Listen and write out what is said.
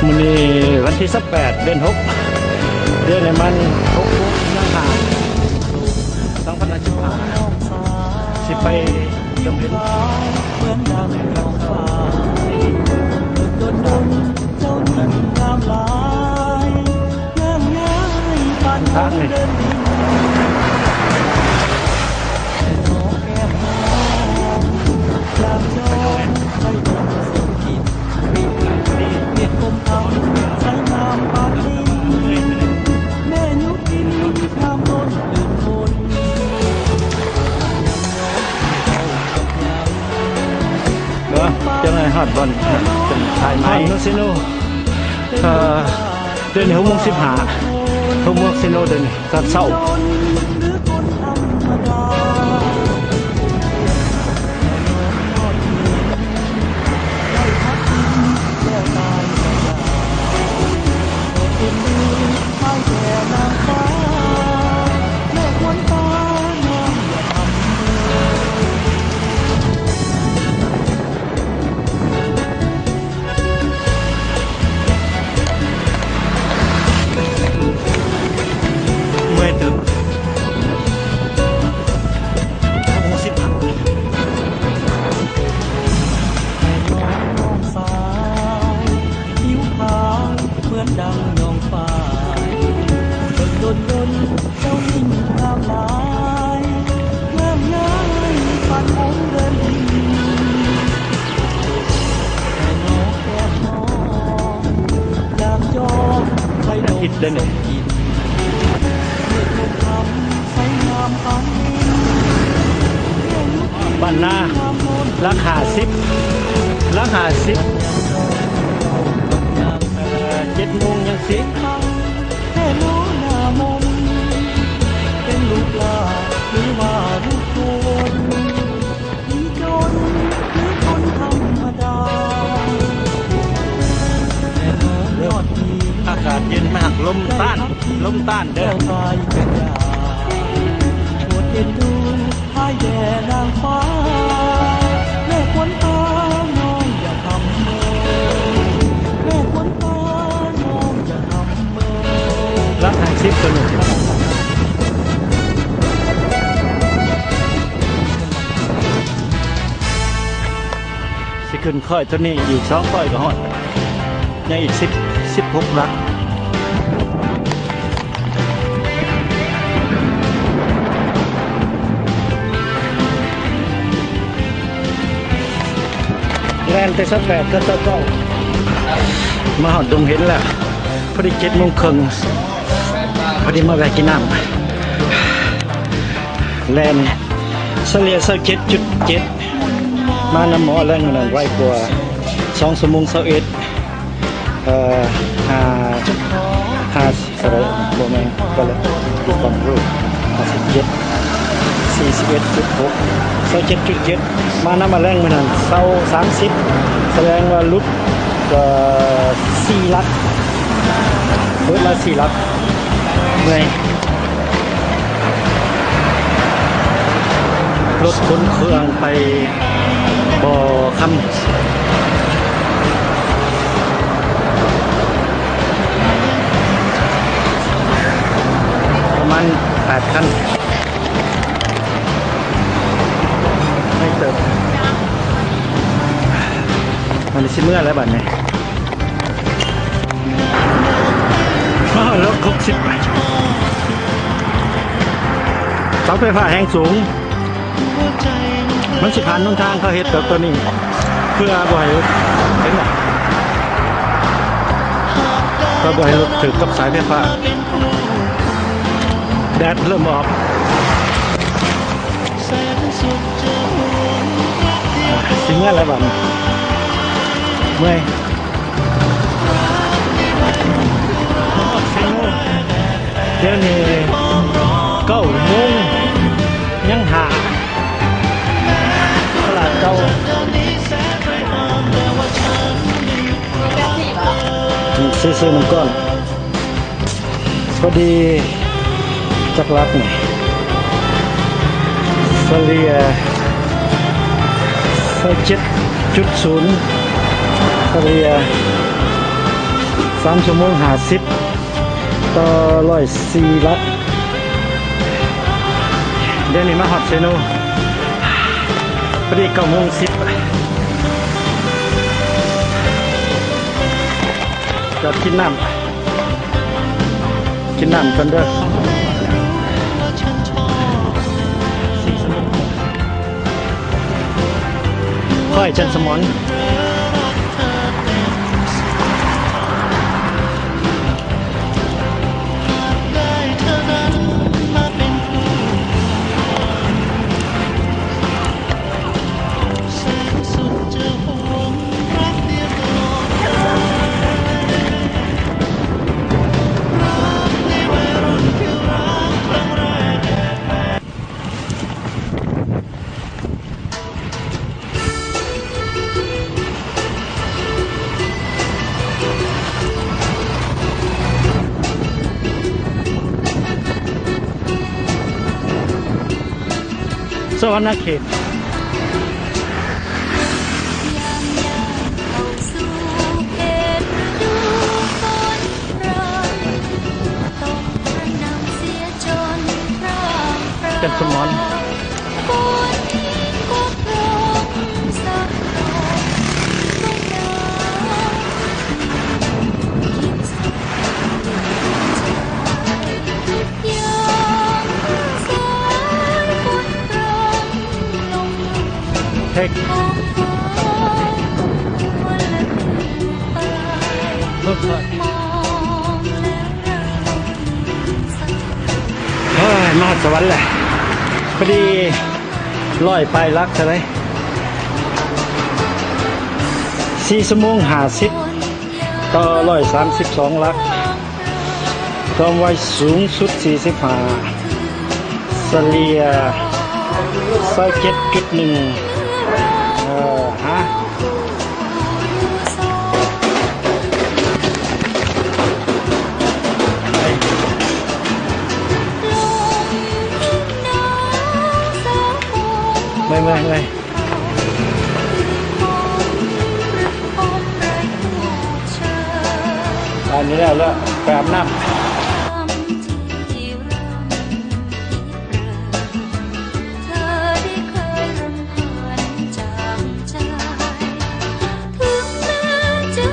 ມື້ນີ້ວັນທີຊາວແປດ ເດືອນຫົກ ເດືອນໃນມັນຫົກ ກຸມພາ ສອງພັນຊາວຫ້າ ຊິໄປດຳເນີນທາງນີ້. ເນາະ ຈັ່ງໄດ້ຮອດບ່ອນ ເປັນຖ່າຍໄມ້ ຮອດເມືອງເຊໂນ ເອີ ເດີນຫົກໂມງສິບຫ້າ ຫົກໂມງເຊໂນ ເດີນຕອນເຊົ້າ. ເມື່ອຍຕື່ມ. ອາທິດເດ້ນີ້ ບ້ານນາ ຫຼັກຫ້າສິບ ຫຼັກຫ້າສິບ ເອີ ເຈັດໂມງຍັງສິບ. ອາກາດເຢັນມາກ ລົມຕ້ານ ລົມຕ້ານເດີ້. ຫຼັກຫ້າສິບ ຕົວນີ້ ຊິຂຶ້ນຄ້ອຍຕົວນີ້ອີກສອງຄ້ອຍກໍຮອດ ຍັງອີກສິບ ສິບຫົກຫຼັກ. ແລ່ນແຕ່ຊາວແປດ ເກືອບຊາວເກົ້າ ມາຮອດດົງເຫັນແລ້ວ ພໍດີເຈັດໂມງເຄິ່ງ ພໍດີມາແວ່ກິນນ້ຳ. ແລ່ນສະເລ່ຍຊາວເຈັດຈຸດເຈັດ ມານຳໝໍແລງມື້ນັ້ນໄວກວ່າ ສອງຊົ່ວໂມງຊາວເອັດ ເອີ ຫ້າ ຫ້າ ເທົ່າໃດ ບໍ່ແມ່ນ ກໍແລ້ວ ຢູ່ກອງໂລກ ຫ້າສິບເຈັດ ສີ່ສິບເອັດຈຸດຫົກ ຊາວເຈັດຈຸດເຈັດ ມານຳໝໍແລງມື້ນັ້ນ ຊາວ ສາມສິບ ສະແດງວ່າຫຼຸດ ເອີ ສີ່ຫຼັກ ເບິດລະສີ່ຫຼັກ. ເມື່ອຍ ລົດຂົນເຄື່ອງໄປບໍ່ຄຳ ປະມານແປດຄັນ ໃຫ້ເຕີບ. ມັນຊິເມື່ອແລ້ວບັດນີ້. ຮອດຫຼັກຫົກສິບ ເສົາໄຟຟ້າແຮງສູງ ມັນຊິຜ່ານຫົນທາງ ເຂົາເຮັດແບບຕົວນີ້ ເພື່ອບໍ່ໃຫ້ ເຫັນບໍ່? ເພື່ອບໍ່ໃຫ້ລົດຖືກກັບສາຍໄຟຟ້າ. ແດດເລີ່ມອອກ. ຊິເມື່ອແລ້ວບັດນີ້ ເມື່ອຍ. ດຽວນີ້ເກົ້າໂມງ ຍັງຫ້າ ຕະຫຼາດເກົ່າ. ຊື້ ຊື້ນ້ຳກ້ອນ. ພໍດີຈັກຫຼັກນີ້ ສະເລ່ຍຊາວເຈັດຈຸດສູນ ສະເລ່ຍ ສາມຊົ່ວໂມງຫ້າສິບ ຕໍ່ຮ້ອຍສີ່ຫຼັກ. ດຽວນີ້ມາຮອດເຊໂນ ພໍດີເກົ້າໂມງສິບ. ຈອດກິນນ້ຳ ກິນນ້ຳກ່ອນເດີ. ຂ້ອຍຈັນສະໝອນ. ສະຫວັນນະເຂດ. ຈັນສະໝອນ. ເຮັກ ໂອ້ຍ ມາຮອດສະຫວັນແລ້ວ ພໍດີຮ້ອຍປາຍຫຼັກເທົ່າໃດ ສີ່ຊົ່ວໂມງຫ້າສິບ ຕໍ່ຮ້ອຍສາມສິບສອງຫຼັກ ຄວາມໄວສູງສຸດສີ່ສິບຫ້າ ສະເລ່ຍຊາວເຈັດຈຸດໜຶ່ງ ເອີ ຮະ ເມື່ອຍ ເມື່ອຍ ເມື່ອຍ. ອັນນີ້ແລ້ວ ແລ້ວໄປອາບນ້ຳ.